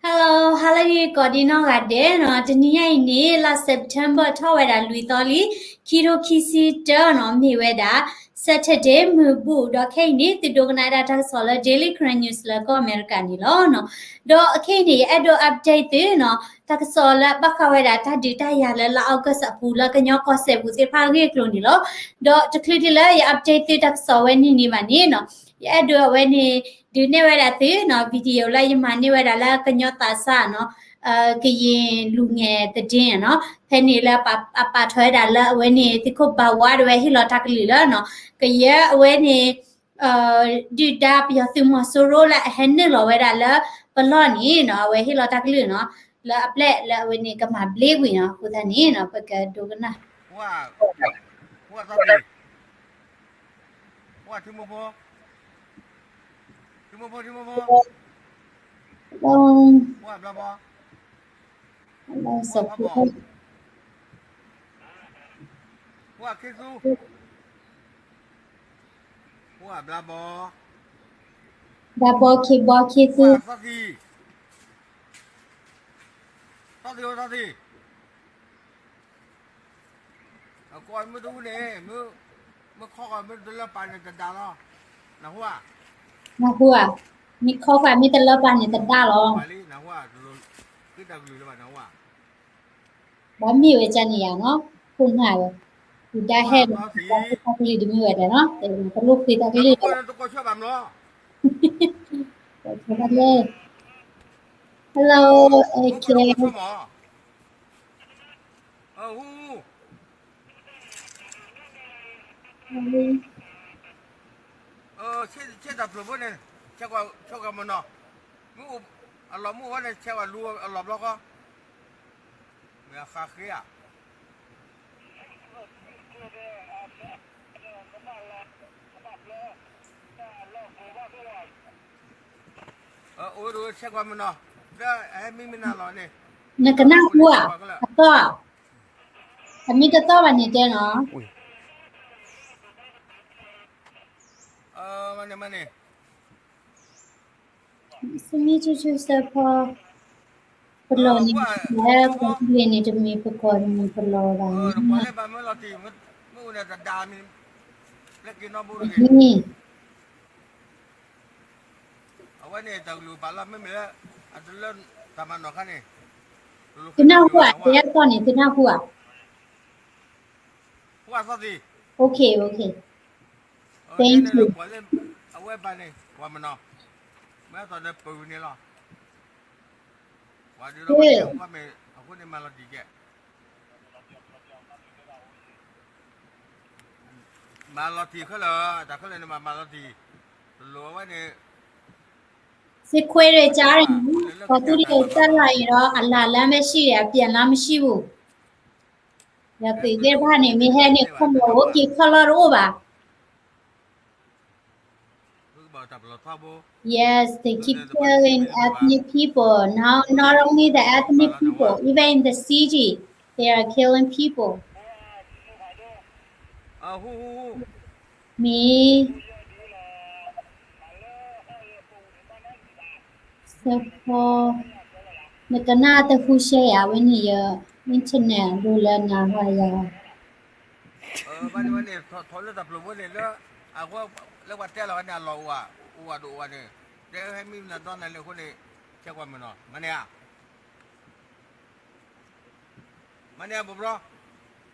Hello, hello ကိးဒံနီၢ်ဂၤဒဲးနီၤ, တနံၤညါအံၤန့ၣ် လါ September ထီၣ်ဝဲဒၣ်လွံၢ်သီလံ, ခံထိခံဆံတၢနီၤ, မ့ၢ်ဝဲဒၣ် Saturday မုၢ်ဘူၣ်, ဒီးခဲအံၤန့ၣ် သုဒိကနၣ်ဒၣ်တၢ်ကစီၣ်လၢ Daily Karen News လၢကီၢ်အမဲရကၤန့ၣ်လီၤနီၤ. ဒီးခဲအံၤန့ၣ် ယအဲၣ်ဒိး update သုနီၤ, တၢ်ကစီၣ်လၢဘၣ်ဃးဝဲဒၣ်တၢ်ဒုးတၢ်ယၤလၢလါ August အပူၤလၢကညီကီၢ်စဲၣ်ပူၤသ့ၣ်တဖၣ်အဂ့ၢ်အကျိၤန့ၣ်လီၤ. ဒီးတချုးဒံးလၢယ update သုတၢ်ကစီၣ်ဝဲန့ၣ်န့ၣ်ဘၣ်န့ၣ်နီၤ, ယအဲၣ်ဒိးအဝဲန့ၣ် ဒုးနဲၣ်ဝဲဒၣ်သုနီၤ video လၢယမၤန့ၢ်ဝဲဒၣ်လၢကညီသးစၢ်နီၤ, ကရင်လူငယ်သတင်းနီၤ, ဖဲန့ၣ်လၢအပာ်ထီၣ်ဝဲဒၣ်လၢအဝဲန့ၣ် သုးခိၣ်ဘၣ်ဝါဒၣ်ဝဲဟ့ၣ်လီၤတၢ်ကလုၢ်လၢနီၤ, ကယဲၢ်အဝဲန့ၣ် ဒုၣ်ဒါပယီၤသုးမီၤစိရိၤလၢအဟဲနုာ်လီၤဝဲဒၣ်လၢပလီၢ်န့ၣ်နီၤ, အဝဲဟ့ၣ်လီၤတၢ်ကလုၢ်နီၤ, လၢအပျဲၢ်လၢအဝဲန့ၣ်ကမၤဘျ့ကွံာ်နီၤ, အဃိသတးန့ၣ်နီၤ ပကဒိကနၣ် ဘျါဘီခ့ဘီခ့သူ နၢ်ဟူဧါ, မ့ၢ်ခီဃာ်မ့ၢ်တလၢပာ်န့ၣ်တဒါလီၤ, နၢ်ဟူဧါ, မ့ၢ်ခီဃာ်မ့ၢ်တလၢပာ်န့ၣ်တဒါလီၤ, ဘၣ်မ့ၢ်ဝဲကန့ၣ်ယၤနီၤ, ခိၣ်နၢ်ဝဲ, ဒုၣ်ဒါဟဲနီၤ, တၢ်ကလုၢ်တမ့ၢ်ဝဲဒၣ်နီၤ, တလိၣ်ဃ့တၢ်ကလုၢ်ဘၣ်, hello, okay. ဆဲးတၢ်ပျိာ်ဖိန့ၣ်, ဆဲးကွၢ်မနီၤ, မ့ၢ်အလီၤမုၢ်ဝဲန့ၣ် ဆဲးကွၢ်လူအလီၤဘျီဃီ, မ့ၢ်အဃးဃ့ဧါ. အိၣ်ဒိးဆဲးကွၢ်မနီၤ, လၢအဟဲမံမနုၤလီၤန့ၣ်, နကနၢ်ဟူဧါ, အသီ, အမ့ၢ်တသီဘၣ်န့ၣ်တဲနီၤ, မန့ၣ်မန့ၣ် စမံဆူဆူစဲဖီ, ပလီၢ်န့ၣ်, ပလီၢ်န့ၣ်တမ့ၢ်ပကီၢ်တမ့ၢ်ပလီၢ်ဘၣ်န့ၣ်, အဝဲန့ၣ်တၢ်ကလုၢ်ပာ်လီၤမ့မ့ၢ်လၢ, အတလၢတၢ်မၤနီၣ်ခါန့ၣ်, သုနၢ်ဟူဧါ, ယဲၢ်သီန့ၣ် သုနၢ်ဟူဧါ, okay, okay, thank you. အဝဲဘၣ်န့ၣ် ကွၢ်မနီၤ, မ့ၢ်သိးဒီးပၢၤန့ၣ်လီၤ, ကွၢ်ဒ်လီၤ, အဃိန့ၣ်မၤလီၤတံၢ်ကဲ မၤလီၤတံၢ်ခဲလၢာ်, တၢ်ခဲလၢာ်န့ၣ်မၤမၤလီၤတံၢ်, တလိၣ်အဝဲန့ၣ်, စ့ခွဲးရယ်ကြားတယ်နော်, ပှၤသူလ့ၤတၢ်လာ်အံၤဒီး အလၢ်လၢမရှိရယ်, အပြန်လမ်းမရှိဘူး. ဒီးသုးသ့ၣ်တဖၣ်န့ၣ် မ့ၢ်ဟဲန့ၣ် ခီၣ်လီၢ်အိၣ်က့ၤ ခီၣ်လီၢ်တအိၣ်ဘၣ်. Yes, they keep killing ethnic people. Now, not only the ethnic people, even in the city, they are killing people. မ့ၢ် စဲဖီ, နကနၣ်တဟူရှဲယၤဝဲန့ၣ်ယ internet ဒိလၢနၤဟီယၤ, ဘၣ်န့ၣ်ဝဲန့ၣ် ထီၣ်လၢတၢ်ပျိာ်ဖိန့ၣ်လၢ, အဃိလၢပှၤတဲလီၤဝဲန့ၣ် အလီၢ်အိၣ်ဧါ, အိၣ်ဝဲဒိၣ်အိၣ်ဝဲန့ၣ်, တဲဟဲမံမနုၤဒီနၤလဲၣ်အဃိန့ၣ်, ဆဲးကွၢ်မနီၤ, မန့ၣ်ဧါ မန့ၣ်ဧါ ဘိဘျီ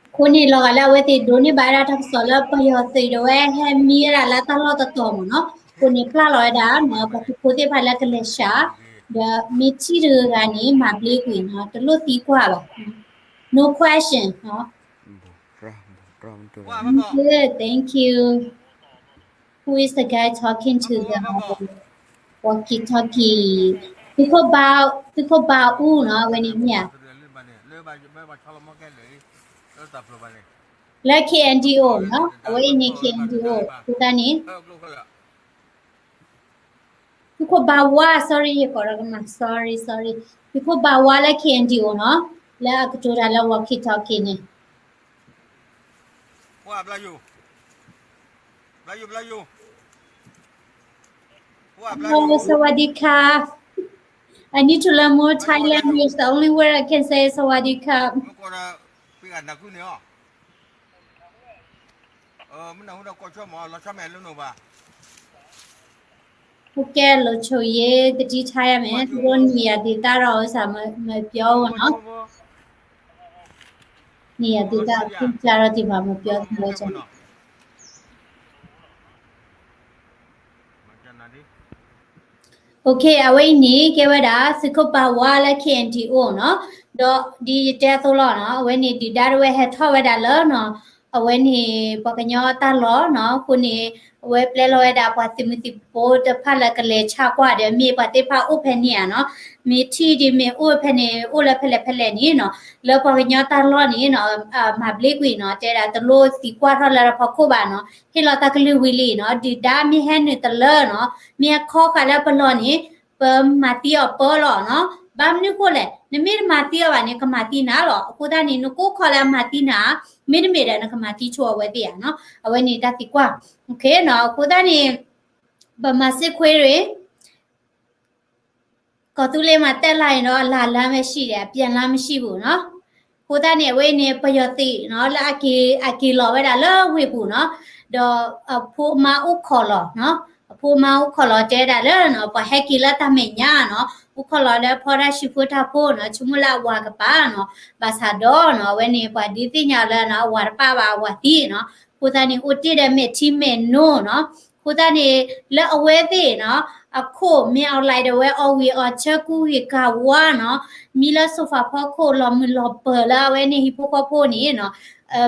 အဃိန့ၣ် လီၤဂာ်လၢအဝဲသ့ၣ်ဒိးန့ၢ်ဘၣ်ဝဲဒၣ်တၢ်ကစီၣ်လၢပယီၤသုးဒၣ်ဝဲ ဟဲမံဝဲဒၣ်လၢတၢ်လီၢ်တတီၤမ့ၢ်နီၤ, အဃိန့ၣ် ပျၢ်လီၤဝဲဒၣ်နီၤ ပှၤသုးဖိသ့ၣ်တဖၣ်လၢကလဲၤဆှး, ဒီးမ့ၢ်ထံၣ်တဂၤဂၤန့ၣ် မၤဘျ့ကွံာ်နီၤ တလိၣ်သံကွၢ်ဘၣ်, no question နီၤ. Good, thank you. Who is the guy talking to the walkie-talkie? သုးခိၣ်ဘါ, သုးခိၣ်ဘါအူနီၤ အဝဲန့ၣ်မ့ၢ်ဧါ, လၢ K N D O နီၤ အဝဲအံၤန့ၣ် K N D O အဃိသတးန့ၣ် သုးခိၣ်ဘါဝါ sorry ယကိးဒီးကမၤ sorry sorry သုးခိၣ်ဘါဝါလၢ K N D O နီၤ လၢအကတိၤတၢ်လၢ walkie-talkie န့ၣ် Hello, สวัสดีค่ะ. I need to learn more Thai language. The only word I can say is สวัสดีครับ. โอเค လီၤဆိၣ်ယ့ သတိထားရမယ် သူတို့နေရာဒေသတော့ ဥစ္စာမပြောဘူးနော် နေရာဒေသ အတိအကျတော့ ဒီမှာမပြောသလိုဆို Okay အဝဲအံၤန့ၣ် ကဲဝဲဒၣ် သုးခိၣ်ပာ်ဝါလၢ K N D O နီၤ ဒီးဒ်ယတဲအသိးလီၤနီၤ အဝဲန့ၣ်ဒုၣ်ဒါတဝဲဟဲထီၣ်ဝဲဒၣ်လၢနီၤ အဝဲန့ၣ် ပှၤကညီတၢ်လီၢ်နီၤ အဃိန့ၣ် အဝဲပျဲလီၤဝဲဒၣ်ပှၤသုးမုၢ်သံၣ်ဘိတဖၣ်လၢကလဲၤဆါကွၢ်ဒီး မ့ၢ်ပှၤသ့ၣ်တဖၣ်အိၣ်ဖဲန့ၣ်ဧါနီၤ မ့ၢ်ထံၣ်ဒ်မ့ၢ်အိၣ်ဖဲန့ၣ် အိၣ်လၢဖဲလဲၣ်ဖဲလဲၣ်န့ၣ်နီၤ လၢပှၤကညီတၢ်လီၢ်န့ၣ်နီၤ မၤဘျ့ကွံာ်နီၤ တဲဒၣ်တလိၣ်သံကွၢ်ထီၣ်လၢဖီခိၣ်ဘၣ်နီၤ ဟ့ၣ်လီၤတၢ်ကလုၢ်ဝံၤလံနီၤ ဒုၣ်ဒါမ့ၢ်ဟဲနုာ်တလၢနီၤ မ့ၢ်ဟဲခီဃာ်လၢပလီၢ်န့ၣ် ပမၤသံအီၤပၢလီၤနီၤ ဘၣ်မနုၤဃိလဲၣ် နမ့ၢ်တမၤသံအီၤဘၣ်န့ၣ် ကမၤသံနၤလီၤ အဃိသတးန့ၣ် နကိးခီလၢအမၤသံနၤ မ့တမ့ၢ်ဒီးနကမၤသံဆိအဝဲသ့ၣ်ဧါနီၤ အဝဲန့ၣ်တၢ်သံကွၢ် အဃိသတးန့ၣ် ဗမာစစ်ခွေးတွေ ကီၢ်သူလ့ၤမှာ တက်လာရင်တော့ အလာလမ်းပဲရှိတယ် အပြန်လမ်းမရှိဘူးနော် အဃိသတးန့ၣ် အဝဲန့ၣ် ပယီၤသုးနီၤ လၢအက့ၤလီၤဝဲဒၣ်လၢဝ့ၢ်ပူၤနီၤ ဒီးအဖိအမါအိၣ်ခိးလီၤနီၤ အဖိအမါအိၣ်ခိးလီၤတဲဒၣ်လၢ ပှၤဟဲက့ၤလၢတၢ်မဲာ်ညါနီၤ အိၣ်ခိးလီၤလၢဖီတၢ်ရှုဖိတၢ်ဖိနီၤ ဆိကမိၣ်လၢအဝၤကပၤနီၤ ဘၣ်ဆၣ်ဒီးနီၤ အဝဲန့ၣ် ပှၤဒုးသ့ၣ်ညါလၢနီၤ အဝၤတပာ်ဘၣ်အဝၤသံနီၤ အဃိသတးန့ၣ် အိၣ်တ့ၢ်ဒီးမဲာ်ထံမဲာ်နိနီၤ အဃိသတးန့ၣ် လၢအဝဲသ့ၣ်နီၤ အခိၣ်မ့ၢ်အီၤလဲၣ်ဒီးဝဲအီၣ်ဝံၤအီၣ်ဆၢကူဂ့ၤကၤဝါနီၤ မံလၢ sofa ဖီခိၣ် လီၤမုၢ်လီၤပၢၤလၢအဝဲန့ၣ်ဟံၣ်ဖိဃီဖိန့ၣ်နီၤ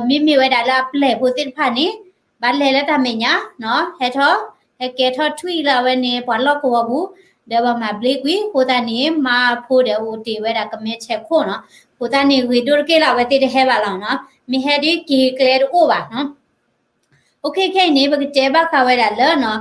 မ့မ့ၢ်ဝဲဒၣ်လၢအပျဲၢ်ဖိသ့ၣ်တဖၣ်န့ၣ် ဘၣ်လဲၤလၢတၢ်မဲာ်ညါနီၤ ဟဲထီၣ် ဟဲကဲထီၣ်ထွံၣ်လၢအဝဲန့ၣ် ပှၤလီၢ်ကဝီၤပူၤ ဒီးဘၣ်မၤဘျ့ကွံာ် အဃိသတးန့ၣ် မါဖိဒီးအိၣ်တ့ၢ်ဝဲဒၣ်ကမဲဆဲးခိၣ်နီၤ အဃိသတးန့ၣ် ဂ့ၤဒိၣ်တက့ၢ်လၢအဝဲသ့ၣ်တဟဲဘၣ်လီၤနီၤ မ့ၢ်ဟဲဒ်က့ၤကျဲတအိၣ်ဘၣ်နီၤ Okay ခဲအံၤန့ၣ် ပကတဲဘၣ်ဃးဝဲဒၣ်လၢနီၤ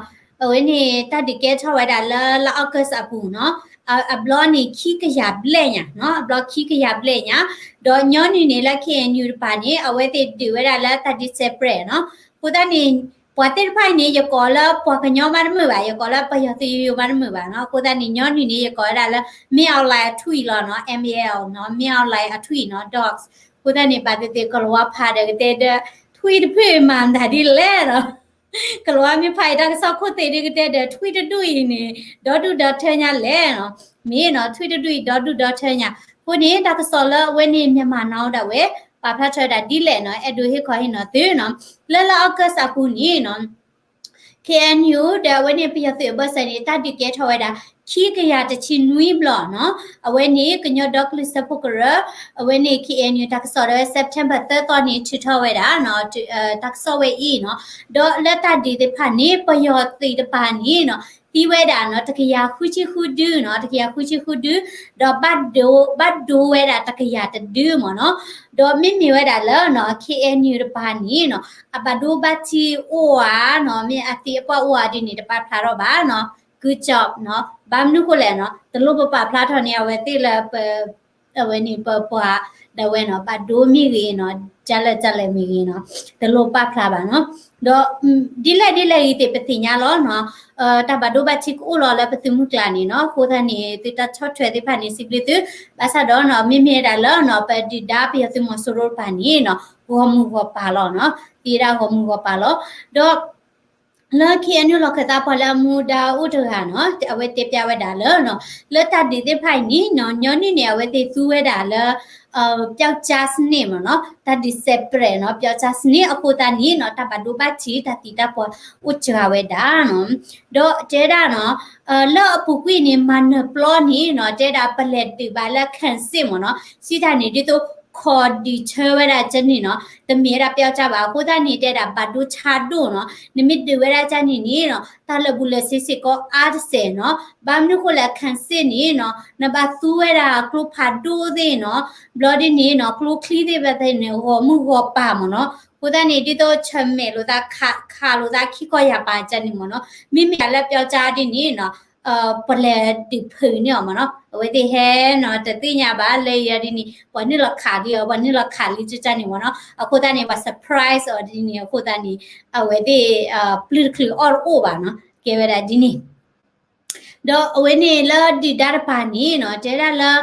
အဝဲန့ၣ် တၢ်ဒုးကဲထီၣ်ဝဲဒၣ်လၢ လါ August အပူၤနီၤ အဘျီန့ၣ် ခံကယၤဘျဲၣ်ညါနီၤ အဘျီခံကယၤဘျဲၣ်ညါ ဒီးညီနုၢ်န့ၣ်လၢ K N U တပၤန့ၣ် အဝဲသ့ၣ်ဒုးဝဲဒၣ်လၢတၢ်ဒုး separate နီၤ အဃိသတးန့ၣ် ပှၤသ့ၣ်တဖၣ်အံၤန့ၣ် ယကိးလၢပှၤကညီမးတမုာ်ဘၣ် ယကိးလၢပယီၤသုးယိယိမးတမုာ်ဘၣ်နီၤ အဃိသတးန့ၣ် ညီနုၢ်န့ၣ် ယကိးဝဲဒၣ်လၢ မင်းအောင်လှိုင် အထွံၣ်လီၤနီၤ M A L နီၤ မင်းအောင်လှိုင် အထွံၣ်နီၤ dogs အဃိသတးန့ၣ် ဘၣ်သ့ၣ်သ့ၣ် ကလၤဝါဖးဒီးကတဲဒီး ထွံၣ်တဖုမၤမတၤဒ်လဲၣ်နီၤ ကလၤဝါမ့ၢ်ဖးအံၤ တၢ်ကစီၣ်ခိၣ်သ့ၣ်ဒ်ကတဲဒီး ထွံၣ်တဒူၣ်အံၤန့ၣ် ဒီဒူၣ်ဒီထၢညါလဲၣ်နီၤ မ့ၢ်နီၤ ထွံၣ်တဒူၣ်အံၤ ဒီဒူၣ်ဒီထၢညါ အဃိန့ၣ် တၢ်ကစီၣ်လၢအဝဲန့ၣ် Myanmar Now ဒၣ်ဝဲ ပာ်ဖျါထီၣ်ဝဲဒၣ်ဒ်လဲၣ်နီၤ အဲၣ်ဒိးဟ့ၣ်ခီဟ့ၣ်နီၤသုနီၤ လၢလါ August အပူၤန့ၣ်နီၤ K N U ဒီးအဝဲန့ၣ် ပယီၤသုးအဘၢၣ်စၢၤန့ၣ် တၢ်ဒုးကဲထီၣ်ဝဲဒၣ် ခံကယၤတဆံနွံဘျီနီၤ အဝဲန့ၣ် ကညီဒီကလုာ်စၢဖှိၣ်ကရၢ အဝဲန့ၣ် K N U တၢ်ကစီၣ်ဒီး September သၢသီန့ၣ် ထုးထီၣ်ဝဲဒၣ်နီၤ တၢ်ကစီၣ်ဝဲအံၤနီၤ ဒီးလၢတၢ်ဒုးသ့ၣ်တဖၣ်န့ၣ် ပယီၤသုးတပၤန့ၣ်နီၤ သံဝဲဒၣ်နီၤ တကယၤဃုဆံဃုဒုနီၤ တကယၤဃုဆံဃုဒု ဒီးဘၣ်ဒိ ဘၣ်ဒိဝဲဒၣ်တကယၤတဒုမ့ၢ်နီၤ ဒီးမ့မ့ၢ်ဝဲဒၣ်လၢနီၤ K N U တပၤန့ၣ်နီၤ အဘၣ်ဒိဘၣ်ထံးအိၣ်ဧါနီၤ မ့ၢ်အသံအပှၢ်အိၣ်ဧါဒ်န့ၣ် တပာ်ဖျါထီၣ်ဘၣ်နီၤ Good job နီၤ ဘၣ်မနုၤဃိလဲၣ်နီၤ တလိၣ်ပပာ်ဖျါထီၣ်န့ၣ် အဝဲသ့ၣ်လၢပ အဝဲန့ၣ်ပပှၤဒၣ်ဝဲနီၤ ဘၣ်ဒိမ့ၢ်ဂ့ၤနီၤ ကၢ်လဲၣ်ကၢ်လဲၣ်မ့ၢ်ဂ့ၤနီၤ တလိၣ်ပာ်ဖျါဘၣ်နီၤ ဒီး ဒ်လဲၣ်ဒ်လဲၣ်ဂ့ၤသ့ၣ် ပသ့ၣ်ညါလီၤနီၤ တၢ်ဘၣ်ဒိဘၣ်ထံးကအိၣ်လီၤလၢပသုးမုၢ်ကျါန့ၣ်နီၤ အဃိသတးန့ၣ် သုတၢ်ဆီၣ်ထွဲသ့ၣ်တဖၣ်န့ၣ် စံးဘျုးသု ဘၣ်ဆၣ်ဒီးနီၤ မ့မ့ၢ်ဒၣ်လၢနီၤ ပဒုၣ်ဒါပယီၤသုးမီၤစိရိၤတပၤန့ၣ်နီၤ ဂီၢ်မုၢ်ဂီၢ်ပၤလီၤနီၤ သံဝဲဒၣ်ဂီၢ်မုၢ်ဂီၢ်ပၤလီၤ ဒီး လၢ K N U လီၢ်ခၢၣ်သးပှၤလၢအမူဒါအိၣ်တဂၤနီၤ အဝဲတဲပျါဝဲဒၣ်လၢနီၤ လၢတၢ်ဒုးသ့ၣ်တဖၣ်အံၤန့ၣ်နီၤ ညီနုၢ်န့ၣ် အဝဲသ့ၣ်သူဝဲဒၣ်လၢ ပျောက်ကျားစနစ်မ့ၢ်နီၤ တၢ်ဒုး separate နီၤ ပျောက်ကျားစနစ် အဃိသတးန့ၣ်နီၤ တၢ်ဘၣ်ဒိဘၣ်ထံး တၢ်သံတၢ်ပှၢ်အိၣ်စှၤဝဲဒၣ်နီၤ ဒီးတဲဒၣ်နီၤ လၢအပူၤကွံာ်န့ၣ် မၤနၢၤပျီန့ၣ်နီၤ တဲဒၣ်ပလဲၤဒုးဘၣ်လၢ ခံစစ် မ့ၢ်နီၤ စံးတၢ်န့ၣ် ဒ်သိး ခိးဒုးဆၢဝဲဒၣ်ကန့ၣ်နီၤ တမ့ၢ်ဝဲဒၣ်ပျောက်ကျားဘၣ် အဃိသတးန့ၣ် တဲဒၣ်ဘၣ်ဒိဆါဒိၣ်နီၤ နမ့ၢ်ဒုးဝဲဒၣ်ကန့ၣ်န့ၣ်နီၤ တၢ်လၢာ်ဘူၣ်လၢာ်စ့စ့ၢ်ကီးအါတစဲးနီၤ ဘၣ်မနုၤဃိလဲၣ် ခံစစ် န့ၣ်နီၤ နဘၣ်သူဝဲဒၣ်ကျိဖးဒိၣ်သ့ၣ်နီၤ ဘျီဒ်န့ၣ်နီၤ ကျိချံသ့ၣ်ဘၣ်သ့ၣ်န့ၣ် ဂီၢ်မုၢ်ဂီၢ်ပၤမ့ၢ်နီၤ အဃိသတးန့ၣ် ဒ်သိးဆၢၣ်မဲာ်လိာ်သး ခးလိာ်သးခံကီၢ်ယာ်ပၤကန့ၣ်မ့ၢ်နီၤ မ့မ့ၢ်လၢပျောက်ကျားဒ်န့ၣ်နီၤ ပလဲၤဒုးဖုးန့ၢ်အီၤမ့ၢ်နီၤ အဝဲသ့ၣ်ဟဲနီၤ တသ့ၣ်ညါဘၣ်လၢယၤဒ်န့ၣ် ပှၤနုာ်လီၤခးဒ်အီၤ ပှၤနုာ်လီၤခးလံကကန့ၣ်မ့ၢ်နီၤ အဃိသတးန့ၣ် ပှၤ surprise အီၤဒ်န့ၣ် အဃိသတးန့ၣ် အဝဲသ့ၣ် ပျုၢ်တချုးအီၣ်တအိၣ်ဘၣ်နီၤ ကဲဝဲဒၣ်ဒ်န့ၣ် ဒီးအဝဲန့ၣ်လၢဒုၣ်ဒါတပၤန့ၣ်နီၤ တဲဒၣ်လၢ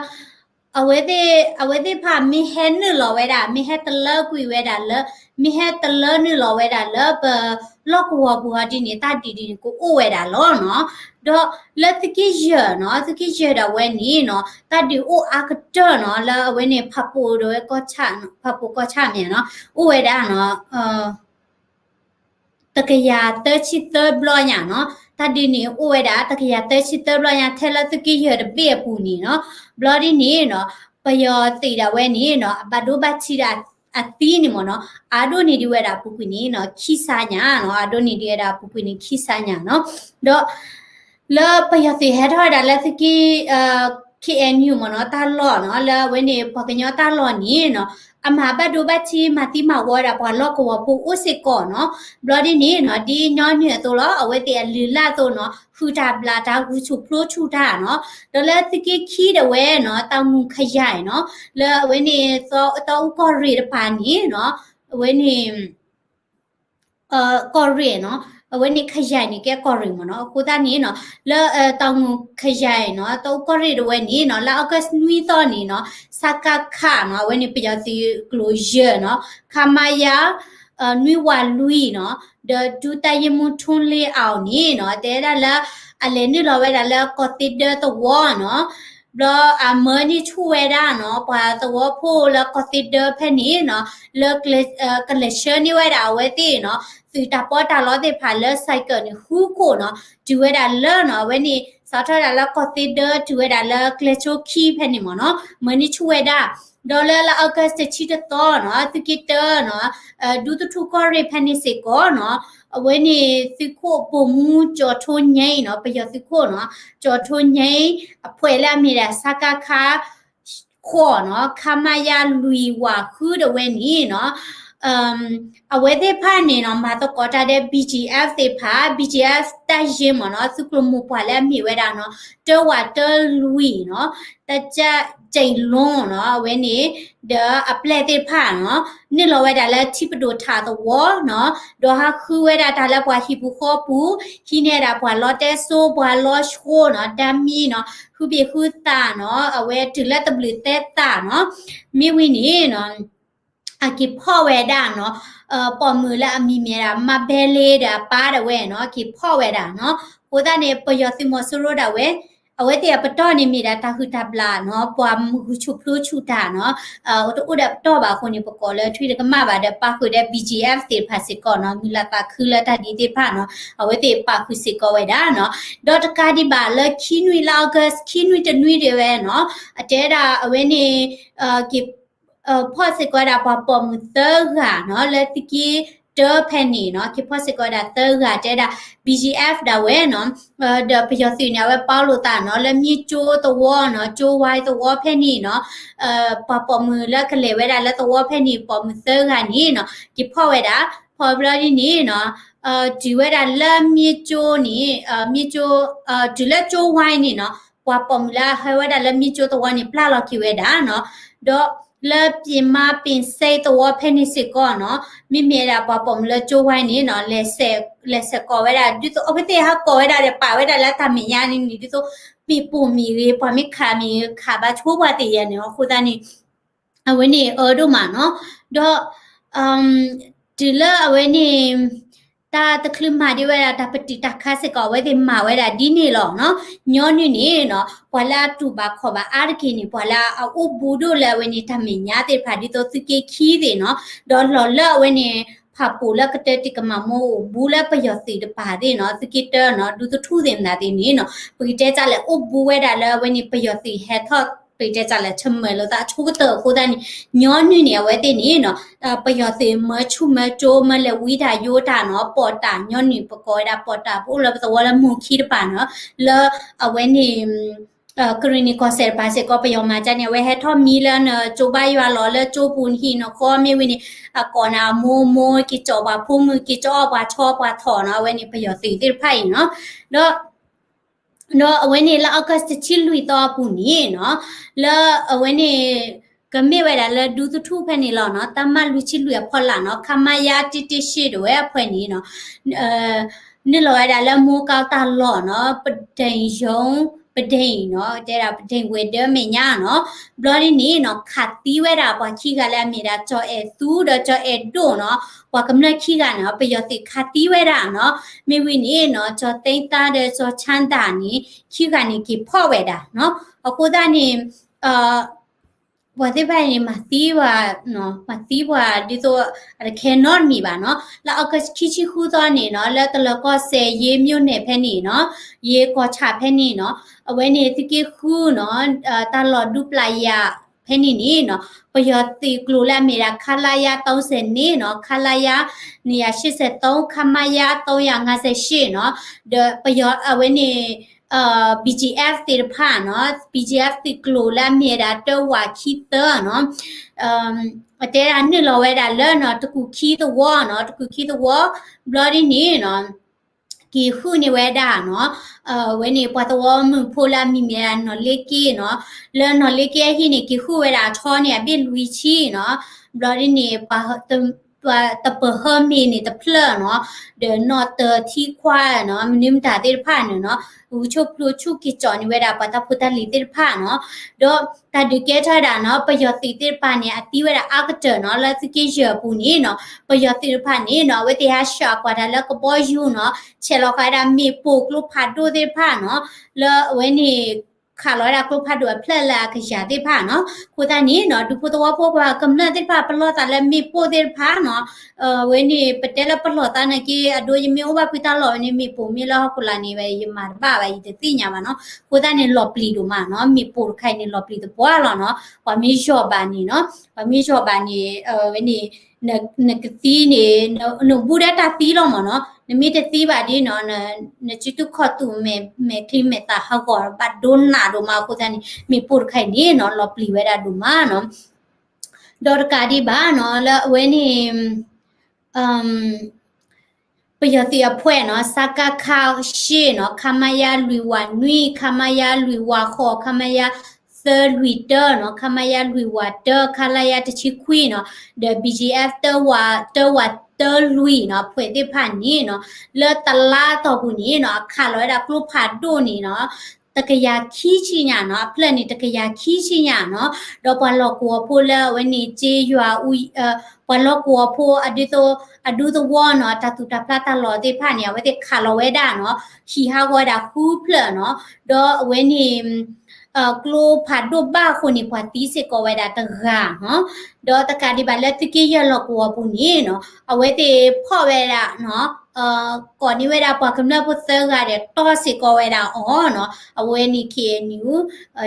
အဝဲသ့ၣ် အဝဲသ့ၣ်တဖၣ်မ့ၢ်ဟဲနုာ်လီၤဝဲဒၣ် မ့ၢ်ဟဲတလၢကွံာ်ဝဲဒၣ်လၢ မ့ၢ်ဟဲတလၢနုာ်လီၤဝဲဒၣ်လၢပလီၢ်ကဝီၤပူၤဟီဒ်န့ၣ် တၢ်ဒုးဒ်န့ၣ် ကအိၣ်ဝဲဒၣ်လီၤနီၤ. ဒီးလၢသုးက့ယဲၢ်နီၤ သုးက့ယဲၢ်ဒၣ်ဝဲန့ၣ်နီၤ တၢ်ဒုးအိၣ်အါကတၢၢ်နီၤ လၢအဝဲန့ၣ် ဖးပိာ်ဒၣ်ဝဲ ဖးပိာ်ကီၢ်ဆၣ်မ့ၢ်နီၤ အိၣ်ဝဲဒၣ်နီၤ တကယၤသၢဆံသၢဘျီညါနီၤ. တၢ်ဒုးန့ၣ်အိၣ်ဝဲဒၣ် တကယၤသၢဆံသၢဘျီညါ ထဲလၢသုးက့ယဲၢ်တဘ့ၣ်အပူၤန့ၣ်နီၤ. ဘျီဒ်န့ၣ်နီၤ ပယီၤသုးဒၣ်ဝဲန့ၣ်နီၤ အဘၣ်ဒိဘၣ်ထံးဒၣ်အသံန့ၣ်မ့ၢ်နီၤ အါဒိၣ်န့ၢ်ဒံးဝဲဒၣ်ပူၤကွံာ်န့ၣ်နီၤ ခံစါညါနီၤ အါဒိၣ်န့ၢ်ဒံးဝဲဒၣ်ပူၤကွံာ်န့ၣ် ခံစါညါနီၤ. ဒီး လၢပယီၤသုးဟဲထီၣ်ဝဲဒၣ်လၢသုးက့ KNU မ့ၢ်နီၤ တၢ်လီၢ်နီၤ လၢအဝဲန့ၣ် ပှၤကညီတၢ်လီၢ်န့ၣ်နီၤ အမၤဘၣ်ဒိဘၣ်ထံး မၤသံမၤဝီဝဲဒၣ်ပှၤလီၢ်ကဝီၤဖိအိၣ်စ့ၢ်ကီးနီၤ. ဘျီဒ်န့ၣ်နီၤ ဒ်ညီနုၢ်အသိးလီၤ အဝဲသ့ၣ်အလုၢ်အလၢ်အသိးနီၤ ဟုၣ်တၢ်ဘျၣ်တၢ် ဂုာ်ဆူၣ်ဖျိဆူၣ်တၢ်နီၤ. ဒီးလၢသုးက့ခံဒၣ်ဝဲနီၤ တၢ်မုၢ်ခယၤနီၤ လၢအဝဲန့ၣ် တီအူကီၢ်ရ့ၣ်တပၤန့ၣ်နီၤ အဝဲန့ၣ် ကီၢ်ရ့ၣ်နီၤ အဝဲန့ၣ်ခယၤန့ၣ်ကဲကီၢ်ရ့ၣ်မ့ၢ်နီၤ. အဃိသတးန့ၣ်နီၤ လၢတၢ်မုၢ်ခယၤနီၤ တီအူကီၢ်ရ့ၣ်တဝဲန့ၣ်နီၤ လၢ August နွံသီန့ၣ်နီၤ စကခ နီၤ အဝဲန့ၣ်ပယီၤသုးကျိၤယဲၢ်နီၤ ခမရ နွံဝးလွံၢ်နီၤ ဒီးဒုတပ်ရင်းမှူး ထွန်းလင်းအောင်န့ၣ်နီၤ တဲဒၣ်လၢ အလဲၤနုာ်လီၤဝဲဒၣ်လၢကီၢ်သ့ဒၢသဝီနီၤ ဘျီအမၢန့ၢ်ဆူၣ်ဝဲဒၣ်နီၤ ပှၤသဝီဖိလၢကီၢ်သ့ဒၢဖဲန့ၣ်နီၤ လၢ ကလဲၤဆှၢန့ၢ်ဝဲဒၣ်အဝဲသ့ၣ်နီၤ သုးတၢ်ပီးတၢ်လီသ့ၣ်တဖၣ်လၢ ဆိုင်ကယ် န့ၣ် ဃုခိၣ်နီၤ တုၤဝဲဒၣ်လၢနီၤ အဝဲန့ၣ် စးထီၣ်ဒၣ်လၢကီၢ်သ့ဒၢ တုၤဝဲဒၣ်လၢကျဲဆိခံဖဲန့ၣ်မ့ၢ်နီၤ မၢန့ၢ်ဆူၣ်ဝဲဒၣ် ဒီးလၢလါ August တဆံတသီနီၤ သုးက့တၢနီၤ ဒူသထူၣ်ကီၢ်ရ့ၣ်ဖဲန့ၣ်စ့ၢ်ကီးနီၤ အဝဲန့ၣ်သုးခိၣ်ပိာ်မူကၠီၤထိငဲနီၤ ပယီၤသုးခိၣ်နီၤ ကၠီၤထိငဲ အဖှဲးလၢအမ့ၢ်ဒၣ် စကခ ဃိးနီၤ ခမရ လွံၢ်ဝးဃုတဝဲန့ၣ်နီၤ အဝဲသ့ၣ်တဖၣ်န့ၣ်နီၤ မၤသကိးတၢ်ဒီး BGF သ့ၣ်တဖၣ် BGF တပ်ရင်းမ့ၢ်နီၤ သုးကျိၤမိၢ်ပှၢ်လၢအမ့ၢ်ဝဲဒၣ်နီၤ တၢဝးတၢလွံၢ်နီၤ တၢကၠဲၣ်လိနီၤ အဝဲန့ၣ် ဒီးအပျဲၢ်သ့ၣ်တဖၣ်နီၤ နုာ်လီၤဝဲဒၣ်လၢထံပဒိၣ်ထးသဝီနီၤ ဒီးဟးဃုဝဲဒၣ်တၢ်လၢပှၤဟံၣ်ပူၤဃီပူၤ ဟံးန့ၢ်ဒၣ်ပှၤလီတဲစိ ပှၤလီဆှိနီၤ ဓာတ်မီးနီၤ ဟုဘ့ၣ်ဟုသၣ်နီၤ အဝဲတုၤလၢတဘျုးသဲသၣ်နီၤ မ့ၢ်ဝံၤန့ၣ်နီၤ အက့ၤဖီၣ်ဝဲဒၣ်နီၤ ပိာ်မုၣ်လၢအမံၤမ့ၢ်ဒၣ် မါဘဲလ့ဒီးအပၢ်ဒၣ်ဝဲနီၤ က့ၤဖီၣ်ဝဲဒၣ်နီၤ အဃိသတးန့ၣ် ပယီၤသုးမီၤစိရိၤဒၣ်ဝဲ အဝဲသ့ၣ်အပတီၢ်န့ၣ်မ့ၢ်ဒၣ်တၢ်ဟုၣ်တၢ်ဘျၣ်နီၤ ပှၤဂုာ်ဆူၣ်ဖျိဆူၣ်တၢ်နီၤ တအိၣ်ဒီးပတီၢ်ဘၣ်အဃိန့ၣ် ပကိးလၢထွံၣ်တကမၣ်ဘၣ်ဒီး ပာ်ဃုာ်ဒီး BGF သ့ၣ်တဖၣ်စ့ၢ်ကီးနီၤ မုၢ်လၢ်သးခုလၢတၢ်ဒ်သ့ၣ်တဖၣ်နီၤ အဝဲသ့ၣ်ပာ်ဃုာ်စ့ၢ်ကီးဝဲဒၣ်နီၤ ဒီးတကးဒံးဘၣ်လၢခံနွံလါ August ခံနွံတနွံဒၣ်ဝဲနီၤ အတဲဒၣ်အဝဲန့ၣ် က့ၤ ဖီၣ်စ့ၢ်ကီးဝဲဒၣ်ပှၤပိာ်မုၣ်သၢဂၤနီၤ လၢသုးက့တၢဖဲန့ၣ်နီၤ က့ၤဖီၣ်စ့ၢ်ကီးဝဲဒၣ်သၢဂၤတဲဒၣ် BGF ဒၣ်ဝဲနီၤ ဒီးပယီၤသုးန့ၣ် အဝဲပာ်လိာ်သးနီၤ လၢမ့ၢ်ကၠိသဝီနီၤ ကၠိဝါသဝီဖဲန့ၣ်နီၤ ပှၤပိာ်မုၣ်လၢကလဲၤဝဲဒၣ်လၢသဝီဖဲန့ၣ် ပိာ်မုၣ်သၢဂၤန့ၣ်နီၤ က့ၤဖီၣ်ဝဲဒၣ် ဖီၣ်ဘျီဒ်န့ၣ်နီၤ တုၤဝဲဒၣ်လၢမ့ၢ်ကၠိန့ၣ် မ့ၢ်ကၠိ တုၤလၢကၠိဝါန့ၣ်နီၤ ပှၤပိာ်မုၣ်လၢအဟဲဝဲဒၣ်လၢမ့ၢ်ကၠိသဝီန့ၣ် ပျၢ်လီၤက့ၤဝဲဒၣ်နီၤ ဒီးလၢပျ့ၤမါပ့ၤစဲသဝီဖဲန့ၣ်စ့ၢ်ကီးနီၤ မ့မ့ၢ်ဒၣ်ပှၤပိာ်မုၣ်လၢကၠိဝါန့ၣ်နီၤ လဲၤဆဲးကိးဝဲဒၣ် ဒ်သိးအဝဲသ့ၣ်ဟးကိးဝဲဒၣ်ဒီးပာ်ဝဲဒၣ်လၢတၢ်မဲာ်ညါန့ၣ်န့ၣ် ဒ်သိးမ့ၣ်ပိၢ်မ့ၢ်ဂ့ၤ ပှၤမ့ၢ်ခးမ့ၢ်ဂ့ၤ ခးဘၣ်ဆိပှၤသ့ၣ်ယဲၢ်န့ၣ် အဃိသတးန့ၣ် အဝဲန့ၣ်အၢဒိၣ်မးနီၤ ဒီး တုၤလၢအဝဲန့ၣ် တၢ်တချုးမၤဒ်ဝဲဒၣ်တၢ်ပတုာ်တၢ်ခးစ့ၢ်ကီး အဝဲသ့ၣ်မၤဝဲဒၣ်ဒ်န့ၣ်လီၤနီၤ ညီနုၢ်န့ၣ်နီၤ ပှၤလၢအတူၢ်ဘၣ်ခီၣ်ဘၣ်အါတက့ၢ်န့ၣ် ပှၤလၢအအိၣ်ဘူးဒိၣ်လၢအဝဲန့ၣ်တၢ်မဲာ်ညါသ့ၣ်တဖၣ် ဒ်သိးသုးက့ခံသ့ၣ်နီၤ ဒီးလီၤလၢအဝဲန့ၣ် ဖၣ်ပူၤလၢကတၢၢ်တံၢ်ကမၣ်မိၢ်အိၣ်ဘူးလၢပယီၤသုးတပၤသ့ၣ်နီၤ သုးက့တၢနီၤ ဒူသထူၣ်သ့ၣ်မနုၤသ့ၣ်န့ၣ်နီၤ ပကတဲတၢ်လဲၣ်အိၣ်ဘူးဝဲဒၣ်လၢအဝဲန့ၣ် ပယီၤသုးဟဲထီၣ် ပကတဲတၢ်လဲၣ် ဆၢမုၢ်လီၤသးအဆိကတၢၢ်အဃိသတးန့ၣ် ညီနုၢ်န့ၣ် အဝဲသ့ၣ်န့ၣ်နီၤ ပယီၤသုးမၢဆူၣ်မၢကၠိ မၢလဲၤဝံတၢ်ယိတၢ်နီၤ ပိာ်တၢ်ညီနုၢ် ပကိးဝဲဒၣ်ပိာ်တၢ် ပအိၣ်လၢပသဝီလၢမိၢ်ခံတပၤနီၤ လၢအဝဲန့ၣ် ကရံၣ်နံၣ်ကီၢ်စဲၣ်တပၤစ့ၢ်ကီး ပယီၤမၤကၠါန့ၣ် အဝဲဟဲထီၣ်မံလၢနကၠိဘါယွၤလီၤ လၢကၠိပူၤနဟံၣ်နဃီမ့ၢ်ဝံၤန့ၣ် အကိးနၤအမိၢ်မိၢ် က့ၤကၠီၣ်ပှၤဖိမုၣ် က့ၤကၠီၣ်အီၣ်ပှၤဆီပှၤထီၣ်နီၤ အဝဲန့ၣ်ပယီၤသုးသ့ၣ်တဖၣ်အံၤနီၤ ဒီး ဒီးအဝဲန့ၣ်လၢ August တဆံလွံၢ်သီအပူၤန့ၣ်နီၤ လၢအဝဲန့ၣ် ကမ့ၢ်ဝဲဒၣ်လၢဒူသထူၣ်ဖဲန့ၣ်လီၤနီၤ တပ်မ လွံၢ်ဆံလွံၢ်အဖီလာ်နီၤ ခမရ တစ်တစ်ရှစ် ဒၣ်ဝဲအဖဲန့ၣ်နီၤ အ နုာ်လီၤဝဲဒၣ်လၢမိၢ်ကီၢ်တၢ်လီၢ်နီၤ ပဒိၣ်ယိၣ် ပဒိၣ်နီၤ တဲဒၣ်ပဒိၣ်ဝဲၤဒၢမဲာ်ညါနီၤ ဘျီဒ်န့ၣ်နီၤ ခးသံဝဲဒၣ်ပှၤခံဂၤလၢအမ့ၢ်ဒၣ်ကၠီၤအဲၣ်သူဒီးကၠီၤအဲၣ်ဒိၣ်နီၤ ပှၤကမျၢၢ်ခံဂၤန့ၣ် ပယီၤသုးခးသံဝဲဒၣ်နီၤ မ့ၢ်ဝံၤန့ၣ်နီၤ ကၠီၤသ့သါဒီးကၠီၤဆၣ်ဒၣ်န့ၣ် ခံဂၤန့ၣ်က့ၤဖီၣ်ဝဲဒၣ်နီၤ အဃိသတးန့ၣ် ပှၤသ့ၣ်တဖၣ်န့ၣ် မၤသံပှၤ မၤသံပှၤဒ်သိး အတခဲနီတမံၤဘၣ်နီၤ လၢအီကူးခံဆံဃုသီန့ၣ်နီၤ လၢတလၢၤကီၢ်စဲၣ် ရေးမြို့နယ် ဖဲန့ၣ်နီၤ ရေးကီၢ်ဆၣ်ဖဲန့ၣ်နီၤ အဝဲန့ၣ်သုးက့ဃုနီၤ တၢ်လီၢ်ဒူပျၢ်ယၤဖဲန့ၣ်န့ၣ်နီၤ ပယီၤသုးကျိၤလၢအမ့ၢ်ဒၣ် ခလရ သုံးဆယ်နှစ်နီၤ ခလရ နှစ်ရာရှစ်ဆယ့်သုံး ခမရ သုံးရာငါးဆယ့်ရှစ်နီၤ ဒီးပယီၤအဝဲန့ၣ် BGF သ့ၣ်တဖၣ်နီၤ BGF သုးကျိၤလၢအမ့ၢ်ဝဲဒၣ် တၢဝးခံသၢနီၤ အတဲဒၣ်နုာ်လီၤဝဲဒၣ်လၢနီၤ တကူၣ်ခံသဝီနီၤ တကူၣ်ခံသဝီ ဘျီဒ်န့ၣ်နီၤ က့ၤဃုန့ၢ်ဝဲဒၣ်နီၤ အဝဲန့ၣ်ပှၤသဝီမုၣ်ဖိလၢအမံၤမ့ၢ်ဒၣ်နီၢ်လ့က့နီၤ လၢနီၢ်လ့က့အဟံၣ်န့ၣ် က့ၤဃုဝဲဒၣ်အထီန့ၣ် အဘ့ၣ်လွံၢ်ဆံနီၤ ဘျီဒ်န့ၣ် ပှၤ ပှၤတပၢၤဟၢမ့ၤန့ၣ်တဖျၢၣ်နီၤ ဒီးနီၣ်တၢၤထံခွါနီၤ မနုၤမတၤသ့ၣ်တဖၣ်န့ၣ်နီၤ ဂုာ်ဆိၣ်ဖျိဆူၣ်က့ၤကၠီၣ်န့ၢ်ဝဲဒၣ်ပှၤတၢ်ဖိတၢ်လံၤသ့ၣ်တဖၣ်နီၤ ဒီးတၢ်ဒုးကဲထီၣ်ဝဲဒၣ်နီၤ ပယီၤသုးသ့ၣ်တဖၣ်န့ၣ် အသံဝဲဒၣ်အါကတၢၢ်နီၤ လၢသုးက့ယဲၢ်အပူၤန့ၣ်နီၤ ပယီၤသုးတဖၣ်န့ၣ်နီၤ အဝဲသ့ၣ်ဟဲဆှၢအကွၢ်တၢ်လၢကဘီယူၤနီၤ ဆဲးလီၤဃာ်ဝဲဒၣ်မ့ၣ်ပိၢ်ကျိဖးဒိၣ်သ့ၣ်တဖၣ်နီၤ လၢအဝဲန့ၣ် ခးလီၤဝဲဒၣ်ကျိဖးဒိၣ်အဖျၢၣ်လၢအကယၤသ့ၣ်တဖၣ်နီၤ အဃိသတးန့ၣ်နီၤ ဒူဖိသဝီဖိပှၤကမျၢၢ်သ့ၣ်တဖၣ် ပလီၢ်သးလၢမ့ၣ်ပိၢ်သ့ၣ်တဖၣ်နီၤ အဝဲန့ၣ် ပတဲလၢပလီၢ်သးနာ်က့ အဒိ ယမ့ၢ်အိၣ်ဘၣ်ဖုတၢ်လီၢ်ဝဲန့ၣ် မ့ၣ်ပိၢ်မ့ၢ်လၢဟီၣ်ခိၣ်လာ်န့ၣ် ယမၤတဘၣ်ဘၣ် ယတသ့ၣ်ညါဘၣ်နီၤ အဃိသတးန့ၣ် လီၤပျံၤဒိၣ်မးနီၤ မ့ၣ်ပိၢ်တခါအံၤန့ၣ် လီၤပျံၤသပှၢ်လီၤနီၤ ပှၤမ့ၢ်ယီၢ်ဘၣ်န့ၣ်နီၤ ပှၤမ့ၢ်ယီၢ်ဘၣ်န့ၣ် အဝဲန့ၣ် နကသံန့ၣ် နဘူးဒဲတၢ်သံလီၤမးနီၤ နမ့ၢ်တသံဘၣ်ဒ်နီၤ နစုတူၢ်ခီၣ်တူာ် မဲာ်ချံမဲာ်သၣ်ဟးဂီၤဘၣ်ဒိနးဒိၣ်မး အဃိသတးန့ၣ် မ့ၣ်ပိၢ်တခါအံၤန့ၣ်နီၤ လီၤပျံၤဝဲဒၣ်ဒိၣ်မးနီၤ ဒီးတကးဒံးဘၣ်နီၤ လၢအဝဲန့ၣ် ပယီၤသုးအဖှဲးနီၤ စကခ ရှစ်နီၤ ခမရ လွံၢ်ဝးနွံ ခမရ လွံၢ်ဝးဃိး ခမရ သၢလွံၢ်တၢနီၤ ခမရ လွံၢ်ဝးတၢ ခလရ တဆံခွံနီၤ ဒီး BGF တၢဝး တၢဝးတၢလွံၢ်နီၤ ဖှဲးသ့ၣ်တဖၣ်န့ၣ်နီၤ လၢတလါတီၢ်ပူၤန့ၣ်နီၤ အခးလီၤဝဲဒၣ်ကျိဖးဒိၣ်န့ၣ်နီၤ တကယၤခံဆံညါနီၤ အဖျၢၣ်န့ၣ် တကယၤခံဆံညါနီၤ ဒီးပှၤလီၢ်ကဝီၤဖိလၢအဝဲန့ၣ် က့ယွၤအူ ပှၤလီၢ်ကဝီၤဖိအဒ်သိး အဒူသဝီနီၤ တၢ်သူၣ်တၢ်ဖျးတၢ်လီၢ်သ့ၣ်တဖၣ်န့ၣ် အဝဲသ့ၣ်ခးလီၤဝဲဒၣ်နီၤ ဟံၣ်ဟးဂီၤဝဲဒၣ်ဃုဖျၢၣ်နီၤ ဒီးအဝဲန့ၣ် ကျိဖးဒိၣ်ဘၣ်အဃိန့ၣ် ပှၤသံစ့ၢ်ကီးဝဲဒၣ်တဂၤနီၤ ဒီးတကးဒံးဘၣ်လၢသုးက့ယဲၢ်လီၢ်ကဝီၤပူၤန့ၣ်နီၤ အဝဲသ့ၣ်ဖီၣ်ဝဲဒၣ်နီၤ ကိးန့ၢ်ဝဲဒၣ်ပှၤကမျၢၢ်ဖိသၢဂၤဒီးတီၢ်စ့ၢ်ကီးဝဲဒၣ်အီၤနီၤ အဝဲန့ၣ် KNU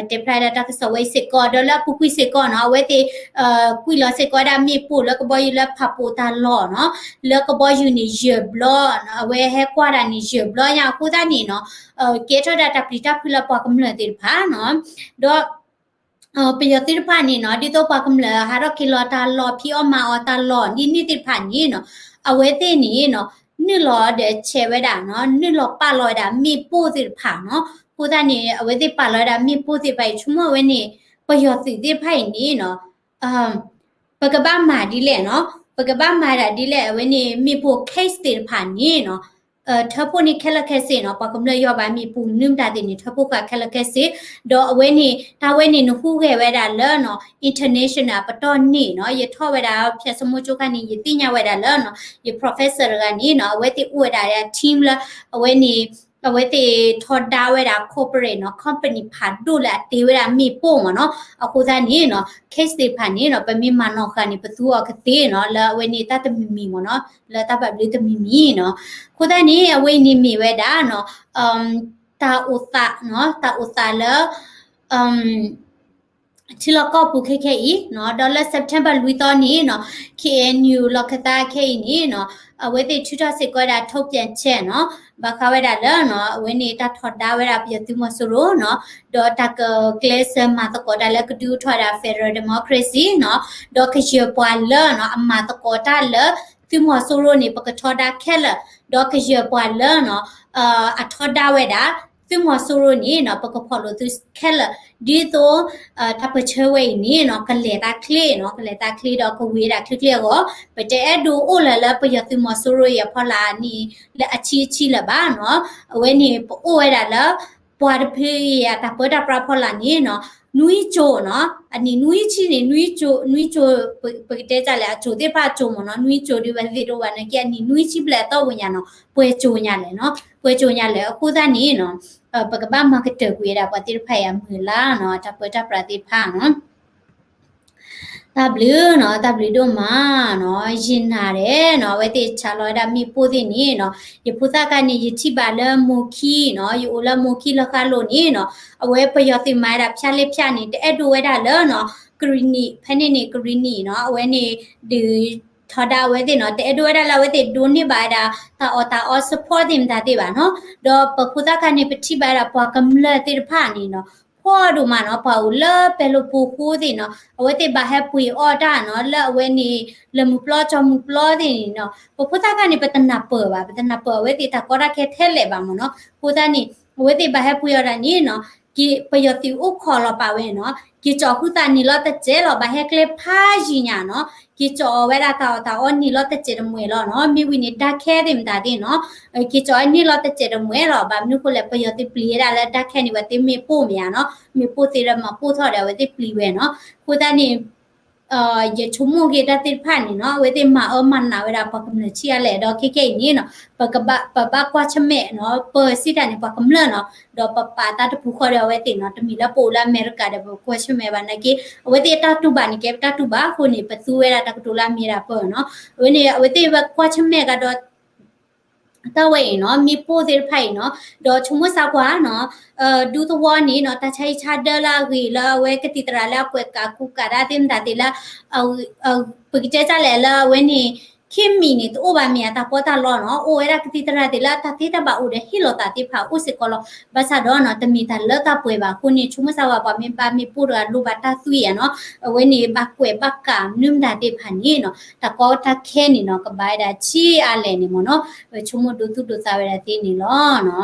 တဲဖျါဒၣ်တၢ်ကစီၣ်ဝဲအံၤစ့ၢ်ကီး ဒီးလၢအပူၤကွံာ်စ့ၢ်ကီးနီၤ အဝဲသ့ၣ် ကွံာ်လီၤစ့ၢ်ကီးဝဲဒၣ်မ့ၣ်ပိၢ်လၢကဘီယူၤလၢဖးပိာ်တၢ်လီၢ်နီၤ လၢကဘီယူၤန့ၣ်ယဲၢ်ဘျီ အဝဲဟဲကွၢ်တၢ်န့ၣ်ယဲၢ်ဘျီညါအဃိသတးန့ၣ်နီၤ ကဲထီၣ်ဒၣ်တၢ်ပျံၤတၢ်ဖုးလၢပှၤကမျၢၢ်သ့ၣ်တဖၣ်နီၤ ဒီး ပယီၤသ့ၣ်တဖၣ်န့ၣ်နီၤ ဒ်သိးပှၤကမျၢၢ်ဟးထီၣ်က့ၤလီၤတၢ်လီၢ် ဖံးအီၣ်မၤအီၣ်တၢ်လီၢ် ဒ်န့ၣ်သ့ၣ်တဖၣ်န့ၣ်နီၤ အဝဲသ့ၣ်န့ၣ်နီၤ နုာ်လီၤဒီးဆဲးဝဲဒၣ်နီၤ နုာ်လီၤပာ်လီၤဝဲဒၣ်မ့ၣ်ပိၢ်သ့ၣ်တဖၣ်နီၤ အဃိသတးန့ၣ် အဝဲသ့ၣ်ပာ်လီၤဝဲဒၣ်မ့ၣ်ပိၢ်သ့ၣ်တဖၣ်အံၤ ဆိကမိၣ်အဝဲန့ၣ် ပယီၤသုးသ့ၣ်တဖၣ်အံၤန့ၣ်နီၤ ပကဘၣ်မၤဒ်လဲၣ်နီၤ ပကဘၣ်မၤဒၣ်ဒ်လဲၣ် အဝဲန့ၣ် မ့ၣ်ပိၢ် case သ့ၣ်တဖၣ်န့ၣ်နီၤ ထၢဖှိၣ်န့ၢ်ခဲလၢာ်ခဲဆ့နီၤ ပှၤကမျၢၢ်ယီၢ်ဘၣ်မ့ၣ်ပိၢ်မနုၤမတၤသ့ၣ်န့ၣ် ထၢဖှိၣ်ဃာ်ခဲလၢာ်ခဲဆ့ ဒီးအဝဲန့ၣ် တၢ်ဝဲန့ၣ်နဟူးဂဲၤဝဲဒၣ်လၢနီၤ international အပတီၢ်န့ၣ်နီၤ ယထီၣ်ဝဲဒၣ် ဖၠၣ်စမိၣ်ကၠိခါန့ၣ် ယသ့ၣ်ညါဝဲဒၣ်လၢနီၤ ယ professor တဂၤန့ၣ်နီၤ အဝဲသ့ၣ်အိၣ်ဝဲဒၣ် team လၢ အဝဲန့ၣ် အဝဲသ့ၣ်ထီဒါဝဲဒၣ် corporate နီၤ company ဖးဒိၣ်လၢအတ့ဝဲဒၣ်မ့ၣ်ပိၢ်မးနီၤ အဃိသတးန့ၣ်နီၤ case သ့ၣ်တဖၣ်န့ၣ်နီၤ ပမ့ၢ်မၤနီၣ်ဃာ်န့ၣ် ပသူအီၤကသ့နီၤ လၢအဝဲန့ၣ်တၢ်တမံၤမံၤမးနီၤ လၢတၢ်ဘၣ်ဘျုးတမံၤမံၤနီၤ အဃိသတးန့ၣ် အဝဲအံၤန့ၣ်မ့ၢ်ဝဲဒၣ်နီၤ တၢ်အိၣ်သးနီၤ တၢ်အိၣ်သးလၢ ထံလီၢ်ကီၢ်ပူၤခဲခဲအံၤနီၤ ဒီးလၢ September လွံၢ်သီန့ၣ်နီၤ K N U လီၢ်ခၢၣ်သးခဲအံၤန့ၣ်နီၤ အဝဲသ့ၣ်ထုးထီၣ်စ့ၢ်ကီးဝဲဒၣ် ထုတ်ပြန်ချက် နီၤ ဘၣ်ဃးဝဲဒၣ်လၢနီၤ အဝဲန့ၣ်တၢ်ထီဒါဝဲဒၣ်ပယီၤသုးမီၤစိရိၤနီၤ ဒီးတၢ်ကကျဲးစၢးမၤသကိးတၢ်လၢကဒုးအိၣ်ထီၣ်ဝဲဒၣ် federal democracy နီၤ ဒီးကယဲၢ်ပှၤလၢနီၤ အမၤသကိးတၢ်လၢသုးမီၤစိရိၤန့ၣ် ပကထီဒါခဲလၢာ် ဒီးကယဲၢ်ပှၤလၢနီၤ အထီဒါဝဲဒၣ် သုးမီၤစိရိၤန့ၣ်နီၤ ပကဖီၣ်လိာ်သုခဲလၢာ် ဒ်သိး တၢ်ပၢၢ်ဆၢဝဲအံၤန့ၣ်နီၤ ကလဲၤတၢ်ချ့နီၤ ကလဲၤတၢ်ချ့ဒီးကဝံၤဝဲဒၣ်ချ့ချ့အဂီၢ် ပတအဲၣ်ဒိးအိၣ်လၢၤလၢပယီၤသုးမီၤစိရိၤအံၤအဖီလာ်န့ၣ် လၢအဆံအဆံလၢၤဘၣ်နီၤ. အဝဲန့ၣ်ပအိၣ်ဝဲဒၣ်လၢ ပှၤတဖုအံၤအတၢ်ပၢတၢ်ပြးဖီလာ်န့ၣ်နီၤ နွံကၠိၤနီၤ အနံၣ်နွံဆံန့ၣ် နွံကၠိၤ နွံကၠိၤ ပကတဲတၢ်လဲၣ် အကၠိၤသ့ၣ်တဖၣ်အကၠိၤမ့ၢ်နီၤ နွံကၠိၤဒ်ဝဲသ့ၣ်တအိၣ်ဘၣ်နာ်က့ အနံၣ်နွံဆံဘျဲၣ်အသီပူၤညါနီၤ ပှဲၤကၠိၤညါလဲၣ်နီၤ ပှဲၤကၠိၤညါလဲၣ် အဃိသတးန့ၣ်နီၤ ပကဘၣ်မၤကတၢၢ်ကွံာ်ဝဲဒၣ်ပှၤသ့ၣ်တဖၣ်အံၤအမုၢ်အလါနီၤ တၢ်ပၢတၢ်ပြးသ့ၣ်တဖၣ်နီၤ တၢ်ဘျုးနီၤ တၢ်ဘျုးဒိၣ်မးနီၤ ယနာ်ဒဲးနီၤ အဝဲသ့ၣ်ဆးလီၤဝဲဒၣ်မ့ၣ်ပိၢ်သ့ၣ်န့ၣ်နီၤ ယဖိသၣ်ခါန့ၣ် ယထံၣ်ဘၣ်လၢမိၢ်ခံနီၤ ယအိၣ်လၢမိၢ်ခံလီၢ်ဃါလိၤန့ၣ်နီၤ အဝဲပယီၤသုးမၤဝဲဒၣ်ဖၠၣ်လ့ဖၠၣ်န့ၣ် တအဲၣ်ဒိးဝဲဒၣ်လၢနီၤ ကရံၣ်နံၣ် ဖဲန့ၣ်န့ၣ် ကရံၣ်နံၣ်နီၤ အဝဲန့ၣ် ဒုးထီဒါအဝဲသ့ၣ်နီၤ တအဲၣ်ဒိးဝဲဒၣ်လၢအဝဲသ့ၣ်ဒိးန့ၢ်ဘၣ်ဝဲဒၣ် တၢ်အီၣ်တၢ်အီ support သ့ၣ်မတၤသ့ၣ်ဘၣ်နီၤ ဒီးပဖိသၣ်ခါန့ၣ် ပထံၣ်ဘၣ်ဝဲဒၣ်ပှၤကမျၢၢ်သ့ၣ်တဖၣ်န့ၣ်နီၤ ဖှီၣ်ဒိၣ်မးနီၤ ပှၤအိၣ်လၢပဲၤလိာ်ပူၤဃိသ့ၣ်နီၤ အဝဲသ့ၣ်ဘၣ်ဟဲပှ့ၤအီၣ်တၢ်နီၤ လၢအဝဲန့ၣ် လၢမုၢ်ပျီကၠီမုၢ်ပျီသ့ၣ်န့ၣ်နီၤ ပဖိသၣ်ခါန့ၣ် ပတနၢ်ပၢၢ်ဘၣ် ပတနၢ်ပၢၢ်အဝဲသ့ၣ်တၢ်ကီတၢ်ခဲထဲလဲၣ်ဘၣ်မ့ၢ်နီၤ အဃိသတးန့ၣ် အဝဲသ့ၣ်ဘၣ်ဟဲပှ့ၤအီၣ်တၢ်န့ၣ်နီၤ က့ၤပယီၤသုးအိၣ်ခိးလီၤပာ်ဝဲနီၤ က့ၤကၠီၤဃုသးန့ၣ်လီၤတစဲးလီၤ ဘၣ်ဟဲကျဲဖးယံၤညါနီၤ က့ၤကၠီၤအီၤဝဲဒၣ်တၢ်အီၣ်တၢ်အီန့ၣ်လီၤတစဲးတမှဲၤလီၤနီၤ မ့ၢ်ဝံၤန့ၣ် ဒၣ်ခဲသ့ၣ်မတၤသ့ၣ်နီၤ က့ၤကၠီၤအီၤန့ၣ်လီၤတစဲးတမှဲၤလီၤ ဘၣ်မနုၤဃိလဲၣ် ပယီၤသုးပျံၤဝဲဒၣ်လၢဒၣ်ခဲန့ၣ် ပှၤသ့မ့ၣ်ပိၢ်မ့ၢ်ဧါနီၤ မ့ၣ်ပိၢ်သ့လၢမၤပိၢ်ထီၣ်ဒီး အဝဲသ့ၣ်ပျံၤဝဲနီၤ အဃိသတးန့ၣ် ယဆိကမိၣ်က့ၤတၢ်သ့ၣ်တဖၣ်န့ၣ်နီၤ အဝဲသ့ၣ်မၤအၢမၤနးဝဲဒၣ်ပှၤကမျၢၢ်ထံအါလဲၣ် ဒီးခဲခဲအံၤန့ၣ်နီၤ ပကဘၣ် ပဘၣ်ကွၢ်ဆၢၣ်မဲာ်နီၤ ပစံးတၢ်န့ၣ် ပှၤကမျၢၢ်နီၤ ဒီးပပာ်တၢ်တပူၤဃီဒီးအဝဲသ့ၣ်နီၤ တမ့ၢ်လၢပအိၣ်လၢအမဲရကၤဒီးပကွၢ်ဆၢၣ်မဲာ်ဘၣ်နာ်က့ အဝဲသ့ၣ်တၢ်တူၢ်ဘၣ်န့ၣ် ကဲပတၢ်တူၢ်ဘၣ်အဃိန့ၣ် ပသူဝဲဒၣ်တၢ်ကတိၤလၢအမ့ၢ်ဒၣ်ပၢၢ်နီၤ အဝဲန့ၣ် အဝဲသ့ၣ်ဝဲကွၢ်ဆၢၣ်မဲာ်ကဒီး တၢ်ဝဲအံၤနီၤ မ့ၣ်ပိၢ်သ့ၣ်တဖၣ်အံၤနီၤ ဒီးဆိကမိၣ်စၢ်ကွၢ်နီၤ ဒူသဝီန့ၣ်နီၤ တၢ်ဆါဟံၣ်ဆါဒၢလၢအဂ့ၤလၢအဝဲကသံၣ်သရၣ်လၢအကွဲးကးကူကးဒၣ်သ့ၣ်မတၤသ့ၣ်လၢ ပကတဲတၢ်လဲၣ်လၢအဝဲန့ၣ် ခ့မံၣ်န့ၣ် တအိၣ်ဘၣ်မ့ၢ်အတၢ်ပီးတၢ်လီနီၤ အိၣ်ဝဲဒၣ်ကသံၣ်သရၣ်သ့ၣ်လၢအတၢ်သ့တၢ်ဘၣ်အိၣ်ဒီးဟ့ၣ်လီၤသးသ့ၣ်တဖၣ်အိၣ်စ့ၢ်ကီးလီၤ ဘၣ်ဆၣ်ဒီးနီၤ တမ့ၢ်တၢ်လၢတၢ်ပှဲၤဘၣ်အဃိန့ၣ် ဆိကမိၣ်စၢ်ဝဲပှၤမ့ၢ်ဘၣ်မ့ၣ်ပိၢ်တဂၤလိၣ်ဘၣ်တၢ်သွံၣ်ဧါနီၤ အဝဲန့ၣ်ဘၣ်ကွဲးဘၣ်ကးမနုၤမတၤသ့ၣ်တဖၣ်န့ၣ်နီၤ တၢ်ကီတၢ်ခဲန့ၣ်နီၤ ကဘၣ်ဝဲဒၣ်ထံအါလဲၣ်န့ၣ်မ့ၢ်နီၤ ဆိကမိၣ်ဒိသူၣ်ဒိသးဝဲဒၣ်သ့န့ၣ်လီၤ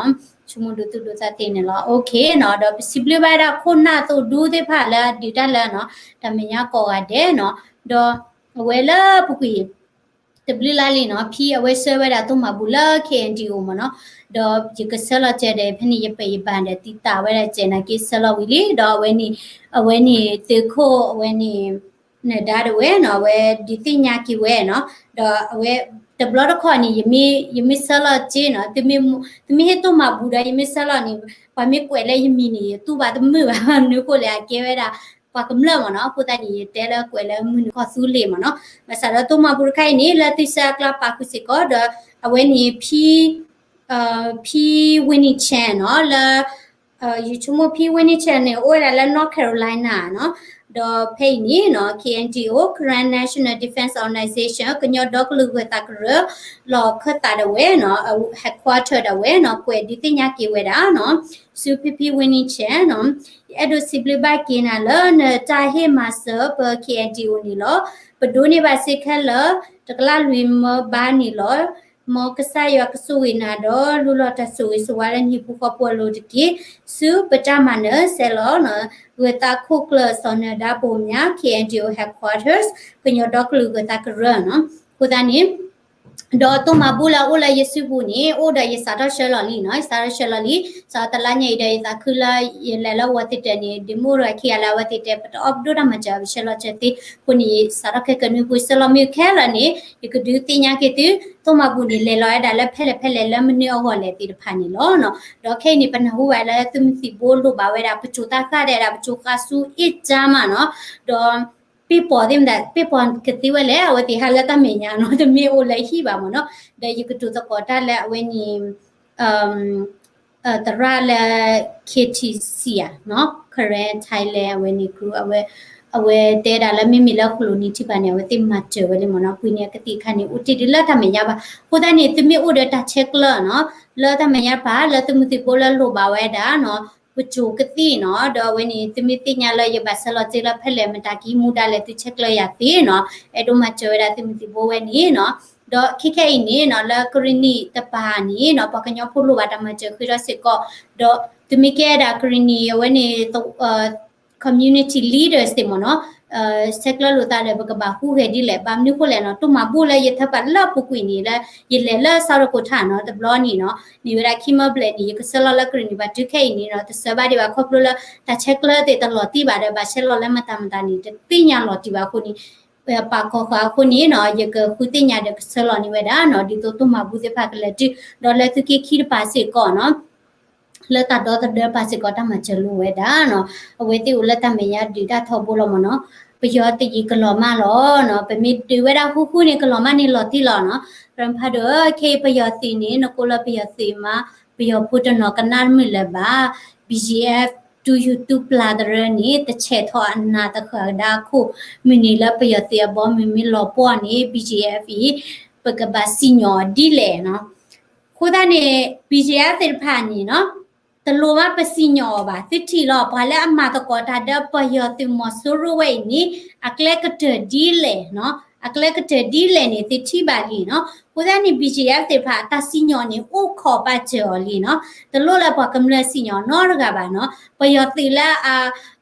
ဆိကမိၣ်ဒိသူၣ်ဒိသးသ့န့ၣ်လီၤ OK နီၤ ဒီးပစံးဘျုးဘၣ်ဝဲဒၣ်ခိၣ်နၢ်သိၣ်ဒူသ့ၣ်တဖၣ်လၢအဒုးတၢ်လၢနီၤ တၢ်မဲာ်ညါကိးဂၤဒဲးနီၤ ဒီးအဝဲလၢပူၤကွံာ် တဘျုးလါလံနီၤ ဖံအဝဲဆှၢဝဲဒၣ်သိၣ်မၤဘူလၢ K N D O မ့ၢ်နီၤ ဒီးယကဆှၢလီၤစၢၤဒီး ဖဲန့ၣ်ယပၢၢ်ယဘၣ်ဒီးတံာ်တာ်ဝဲဒၣ်စဲးနာ်က့ဆှၢလီၤဝံၤလံ ဒီးအဝဲန့ၣ် အဝဲန့ၣ်သုးခိၣ်အဝဲန့ၣ် နဒါဒၣ်ဝဲနီၤ အဝဲဒုးသ့ၣ်ညါက့ၤဝဲနီၤ ဒီးအဝဲ တဘျီတခီၣ်န့ၣ် ယမ့ၢ်ဆှၢလီၤစ့နီၤ သုမ့ၢ်ဟ့ၣ်သိၣ်မၤဘူဒီး ယမ့ၢ်ဆှၢလီၤန့ၣ် ပှၤမ့ၢ်ကွဲးလၢယမံၤန့ၣ် ယတူၢ်ဘၣ်တမုာ်ဘၣ် မနုၤဃိလဲၣ် အကဲဝဲဒၣ် ပှၤကမျၢၢ်မ့ၢ်နီၤ အဃိသတးန့ၣ် ယတဲလၢကွဲးလၢမုၢ်နုာ်ခီၣ်သူလ့ၤမ့ၢ်နီၤ ဘၣ်ဆၣ်ဒီးသိၣ်မၤဘူတခါအံၤန့ၣ် လၢသုဆှၢအကျါပာ်ဃုာ်စ့ၢ်ကီး ဒီးအဝဲန့ၣ် ဖံ ဖံ Winnie Chan နီၤ လၢ ယဆိကမိၣ်ဖံ Winnie Chan န့ၣ် အိၣ်ဝဲဒၣ်လၢ North Carolina နီၤ ဒီးဖဲအံၤန့ၣ်နီၤ K N D O Karen National Defense Organization ကညီဒီကလုာ်ဂၢၢ်သးကရၢ လီၢ်ခၢၣ်သးဒၣ်ဝဲနီၤ headquarter ဒၣ်ဝဲနီၤ ကွဲးဒုးသ့ၣ်ညါက့ၤဝဲဒၣ်နီၤ ဆူဖံဖံ Winnie Chan နီၤ ယအဲၣ်ဒိးစံးဘျုးဘၣ်က့ၤနၤလၢနတၢ်ဟ့ၣ်မၤစၢၤပ K N D O န့ၣ်လီၤ. ပဒိးန့ၢ်ဘၣ်စ့ခဲလၢာ် တကလးလွံၢ်မၢဘါန့ၣ်လီၤ. မ်ကစၢ်ယွၤကဆိၣ်ဂ့ၤနၤဒီး လူလီၤတၢ်ဆိၣ်ဂ့ၤဆိၣ်ဝါလၢနဟံၣ်ဖိဃီဖိအလိၤတက့ၢ်. ဆူပတၢ်မၤနၢၤစဲးလီၤ ဂၢၤသးခိၣ်ကျၢၢ်စီၤနၢၤဒါဘိၣ်မၠး K N D O headquarters ကညီဒီကလုာ်ဂၢၤသးကရၢနီၤ. အဃိသတးန့ၣ် ဒီးသိၣ်မၤဘူလၢအအိၣ်လၢယစုပူၤန့ၣ် အိၣ်ဒီးယစးထီၣ်ဆှၢလီၤလံနီၤ, ယစးထီၣ်ဆှၢလီၤလံ, စးထီၣ်တလါညါအံၤဒီး ယသးခုလၢ ယလဲၤလၢ Washington န့ၣ် ဒုးမ့ၢ်အိၣ်ဒီးခံဂၤလၢအဝဲသ့ၣ်တဲ ပတအီၣ်ပဒိၣ်တၢ်မၤစၢၤ ပဆှၢလီၤစၢၤသ့, အဃိန့ၣ် ယစးထီၣ်ခဲကနွံပူၤ ဆှၢလီၤမ့ၢ်ခဲလၢာ်န့ၣ် ယကဒုးသ့ၣ်ညါက့ၤသု သိၣ်မၤဘူန့ၣ် လဲၤလီၤဝဲဒၣ်လၢဖဲလဲၣ်ဖဲလဲၣ်လၢမနုၤအဂီၢ်လဲၣ်သ့ၣ်တဖၣ်န့ၣ်လီၤ. ဒီးခဲအံၤန့ၣ် ပနၢ်ဟူဘၣ်လၢသုးမုၢ်သံၣ်ဘိလိၣ်ဘၣ်ဝဲဒၣ် ပစိၤသၣ်ဃၣ်ဒဲးဒၣ် ပစိၤဃါဆူအ့ၣ်ကၠါမးနီၤ, ဒီး ပ့ၢ်ပီၤသ့ၣ်မတၤ ပ့ၢ်ပီၤကသ့ဝဲလဲၣ် အဝဲသ့ၣ်ဟးလၢတၢ်မဲာ်ညါနီၤ, တမ့ၢ်အိၣ်လၢဟံၣ်ဘၣ်မးနီၤ, ဒီးယကတိၤသကိးတၢ်လၢအဝဲန့ၣ် သရၣ်လၢ K T C ဧါနီၤ, Karen Thailand အဝဲန့ၣ် group အဝဲ အဝဲတဲဒၣ်လၢမ့မ့ၢ်လၢ colony ထံၣ်ဘၣ်န့ၣ် အဝဲသ့ၣ်မၤစၢၤဝဲလံမးနီၤ, ပှ့ၤန့ၢ်အကသံၣ်အခါန့ၣ် အိၣ်တ့ၢ်ဒံးလၢတၢ်မဲာ်ညါဘၣ်, အဃိသတးန့ၣ် သုမ့ၢ်အိၣ်ဒီးတၢ်ဆဲးကျၢနီၤ, လၢတၢ်မဲာ်ညါတဖၣ် လၢသုးမုၢ်သံၣ်ဘိလၢလိၣ်ဘၣ်ဝဲဒၣ်နီၤ ပစိၤကသံၣ်နီၤ, ဒီးအဝဲန့ၣ် သုမ့ၢ်သ့ၣ်ညါလၢယဘၣ်ဆှၢလီၤစ့လၢဖဲလဲၣ်မတၤကံမူဒါလဲၣ် သုဆဲးကျၢယၤသ့နီၤ, အဲၣ်ဒိးမၤစၢၤဝဲဒၣ်သုးမုၢ်သံၣ်ဘိဝဲန့ၣ်နီၤ, ဒီးခဲခဲအံၤန့ၣ်နီၤ လၢကရံၣ်နံၣ်တပၤန့ၣ်နီၤ ပှၤကညီဖိလိၣ်ဘၣ်တၢ်မၤစၢၤဃ့ထီၣ်စ့ၢ်ကီး, ဒီး သုမ့ၢ်ကဲဒၣ်ကရံၣ်နံၣ်အဝဲန့ၣ် community leaders သ့ၣ်မ့ၢ်နီၤ, ဆဲးကျၢလိာ်သးဒီး ပကဘၣ်ဟူးဂဲၤဒ်လဲၣ်. ဘၣ်မနုၤဃိလဲၣ်နီၤ, တိၢ်မၤဘူၣ်လၢယထၢပာ်လၢအပူၤကွံာ်န့ၣ်လၢ ယလဲၤလၢ South Dakota နီၤ, တဘျီန့ၣ်နီၤ, န့ၢ်ဝဲဒၣ်ခံမၢဘျဲၣ်န့ၣ် ယကဆှၢလီၤလၢကရံၣ်နံၣ်ဘၣ်တုၤခဲအံၤန့ၣ်နီၤ, တဆှၢဘၣ်ဒံးဘၣ်ခီဖျိလၢ တၢ်ဆဲးကျၢသ့ၣ်တလီၤတံၢ်ဘၣ်ဒီး ဘၣ်ဆဲးလီၤလၢမတၤမတၤန့ၣ် တသ့ၣ်ညါလီၤတံၢ်ဘၣ်အဃိန့ၣ် ပာ်ကီၢ်ဃာ်အဃိန့ၣ်နီၤ, ယကဃုသ့ၣ်ညါဒီးကဆှၢလီၤန့ၢ်ဝဲဒၣ်နီၤ, ဒ်သိးတိၢ်မၤဘူၣ်သ့ၣ်တဖၣ်ကလဲၤတုၤ, ဒီးလၢသုးက့ခံတပၤစ့ၢ်ကီးနီၤ လၢတၢ်ဒီသဒၢပၤစ့ၢ်ကီး တၢ်မၤစၢၤလိာ်ဝဲဒၣ်နီၤ, အဝဲသ့ၣ်အိၣ်လၢတၢ်မဲာ်ညါဒုးတၢ်ထီဘိလီၤမ့ၢ်နီၤ, ပယီၤသုးအံၤကလီၤမၢ်လီၤနီၤ, ပမ့ၢ်ဒုးဝဲဒၣ်ဃူဃူန့ၣ် ကလီၤမၢ်န့ၣ်လီၤတံၢ်လီၤနီၤ, ရၢဖးဒိၣ်ဧၢ, ခဲအံၤပယီၤသုးန့ၣ် နကိးလၢပယီၤသုးမး, ပယီၤဖိတနီၤကနၣ်တမုာ်လၢၤဘၣ်, BGF တူၢ်ယူၢ်တူၢ်ပျၢ်တရၢန့ၣ် တဆဲးထီၣ်အနးတဃၣ်ကဒါအခိၣ်, မုၢ်နံၤလၢပယီၤသုးအဘီမုၢ်မ့ၢ်လီၤပှီၢ်န့ၣ် BGF အံၤ ပကဘၣ်စံၣ်ညီၣ်အီၤဒ်လဲၣ်နီၤ. အဃိသတးန့ၣ် BGF သ့ၣ်တဖၣ်န့ၣ်နီၤ, တလိၣ်ဘၣ်ပစံၣ်ညီၣ်အီၤဘၣ်, သုထံၣ်လီၤ ပှၤလၢအမၤသကိးတၢ်ဒီးပယီၤသုးမီၤစိရိၤဝဲအံၤန့ၣ် အကျဲကတၢၢ်ဒ်လဲၣ်နီၤ, အကျဲကတၢၢ်ဒ်လဲၣ်န့ၣ် သုထံၣ်ဘၣ်လံနီၤ. အဃိသတးန့ၣ် BGF သ့ၣ်တဖၣ် တၢ်စံၣ်ညီၣ်န့ၣ် အိၣ်ခိးပာ်စၢၤအီၤလံနီၤ, တလိၣ်လၢပှၤကမျၢၢ်စံၣ်ညီၣ်နီတဂၤဘၣ်နီၤ. ပယီၤသုးလၢ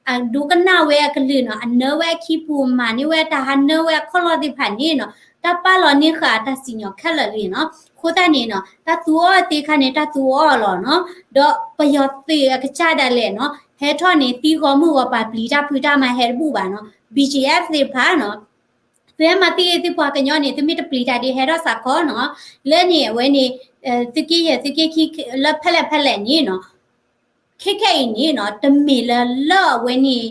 အဒိကနၣ်ဝဲအကလုၢ်နီၤ, အနၢဝဲအခံပူၤ မၤန့ၢ်ဝဲတၢ်ဟးနၢဝဲအခီၣ်လီၢ်သ့ၣ်တဖၣ်န့ၣ်နီၤ, တၢ်ပာ်လီၤန့ၢ်ဃာ်အတၢ်စံၣ်ညီၣ်ခဲလၢာ်လံနီၤ. အဃိသတးန့ၣ်နီၤ, တၢ်သူအီၣ်သ့ခါန့ၣ် တၢ်သူအီၣ်လီၤနီၤ, ဒီးပယီၤသုးအကစၢ်ဒၣ်လဲာ်နီၤ, ဟဲထီၣ်န့ၣ် သံဂီၤမုၢ်ဂီၤပၤပျံၤတၢ်ဖုးတၢ်မၤဟဲတဘူၣ်ဘၣ်နီၤ. BGF သ့ၣ်တဖၣ်နီၤ, သုဟဲမၤသံအီၤသုပှၤကညီန့ၣ် သုမ့ၢ်တပျံၤတၢ်ဒ်ဟဲထီၣ်စးခီနီၤ, လၢန့ၣ်အဝဲန့ၣ် သုးက့ယဲၢ်သုးက့ခံ လၢဖဲလဲၣ်ဖဲလဲၣ်န့ၣ်နီၤ, ခဲခဲအံၤန့ၣ်နီၤ, တမ့ၢ်လၢလၢအဝဲန့ၣ်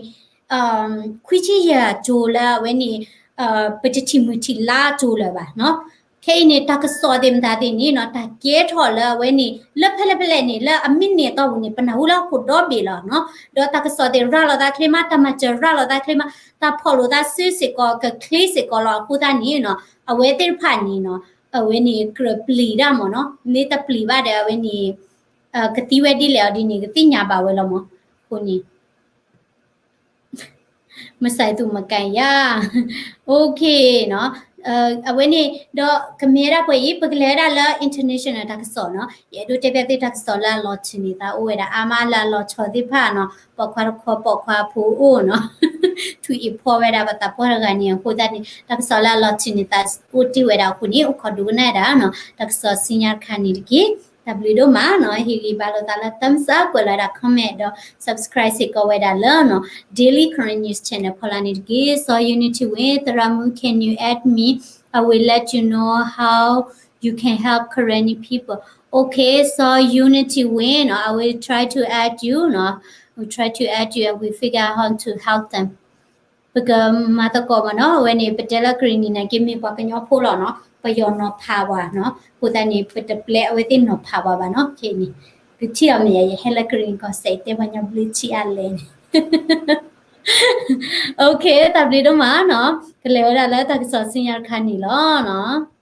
ခွံဆံယဲၢ်အကၠိလၢအဝဲန့ၣ် ပတထံၣ်မုၢ်ထံၣ်လါအကၠိလၢၤဘၣ်နီၤ. ခဲအံၤန့ၣ် တၢ်ကစီၣ်သ့ၣ်မတၤသ့ၣ်န့ၣ်နီၤ, တၢ်ကဲထီၣ်လၢအဝဲန့ၣ် လၢဖဲလဲၣ်ဖဲလဲၣ်န့ၣ် လၢအမံးနံးအတီၢ်ပူၤန့ၣ် ပနၢ်ဟူလၢဟီၣ်ခိၣ်ဒီဘ့ၣ်လီၤနီၤ. ဒီးတၢ်ကစီၣ်သ့ၣ်ရၤလီၤသးချ့မး, တၢ်မၤစၢၤရၤလီၤသးချ့မး, တၢ်ဖီၣ်လိာ်သးစုစ့ၢ်ကီး ကချ့စ့ၢ်ကီးလီၤ. အဃိသတးန့ၣ်နီၤ, အဝဲသ့ၣ်တဖၣ်န့ၣ်နီၤ, အဝဲန့ၣ်ကြၢးပျံၤတၢ်မ့ၢ်နီၤ, မ့ၢ်တပျံၤဘၣ်ဒီးအဝဲန့ၣ် ကသံဝဲဒ်လဲၣ်အီၤဒ်န့ၣ် ကသ့ၣ်ညါဘၣ်ဝဲလီၤမ့ၢ်. အဃိန့ၣ် မုၢ်ဆါအံၤသူမကၤယၤ, OK နီၤ. အဝဲန့ၣ်ဒီးကမ့ၢ်ဝဲဒၣ်ပှဲၤအံၤ ပကလဲၤဝဲဒၣ်လၢ international တၢ်ကစီၣ်နီၤ. ယအဲၣ်ဒိးတဲဖျါသုတၢ်ကစီၣ်လၢအလီၤထုးန့ၢ်သး အိၣ်ဝဲဒၣ်အါမးလၢအလီၤဆီသ့ၣ်တဖၣ်နီၤ. ပိာ်ခွါတခီ ပိာ်ခွါဖိအိၣ်နီၤ, ထူၣ်အံၤဖီဝဲဒၣ်ပသးပှၢ်တဂၤန့ၣ်. အဃိသတးန့ၣ် တၢ်ကစီၣ်လၢအလီၤထုးန့ၢ်သးအိၣ်တ့ၢ်ဝဲဒၣ်အဃိန့ၣ် အိၣ်ခိးဒိကနၣ်ဒၣ်နီၤ. တၢ်ကစီၣ်ဆူညါတခါန့ၣ်တက့ၢ်. တၢ်ဘျုးဒိၣ်မးနီၤ. ဟ့ၣ်ဂံၢ်ဘါလိာ်သးလၢ thumbs up, ကွဲးလီၤဝဲဒၣ် comment ဒီး subscribe စ့ၢ်ကီးဝဲဒၣ်လၢနီၤ Daily Karen News Channel ဖီလာ်န့ၣ်တက့ၢ်. စီၤ Unity ဝ့ၢ် သရၣ်မုၣ် can you add me? I will let you know how you can help Karenni people. Okay, စီၤ Unity ဝ့ၢ်နီၤ, I will try to add you နီၤ. We'll try to add you and we figure out how to help them. ပကမၤသကိးမ့ၢ်နီၤ. အဝဲန့ၣ် ပတဲလၢကရံၣ်နံၣ်န့ၣ်က့ မ့ၢ်ပှၤကညီဖိလီၤနီၤ. ပယီၤနီၤဖးဝဲနီၤ. အဃိသတးန့ၣ် ပတပျဲအဝဲသ့ၣ်နီၤဖးဝဲဘၣ်နီၤ. ခဲအံၤန့ၣ် သုထံၣ်အီၤမ့ၢ်ယၤ ယဟဲလၢကရံၣ်နံၣ်ကီၢ်စဲၣ် တဲပှၤကညီဘျုးထံအါလဲၣ်န့ၣ်. Okay, တၢ်ဘျုးဒိၣ်မးနီၤ. ကလဲၤဝဲဒၣ်လၢတၢ်ကစီၣ်ဆူညါတခါန့ၣ်လီၤနီၤ.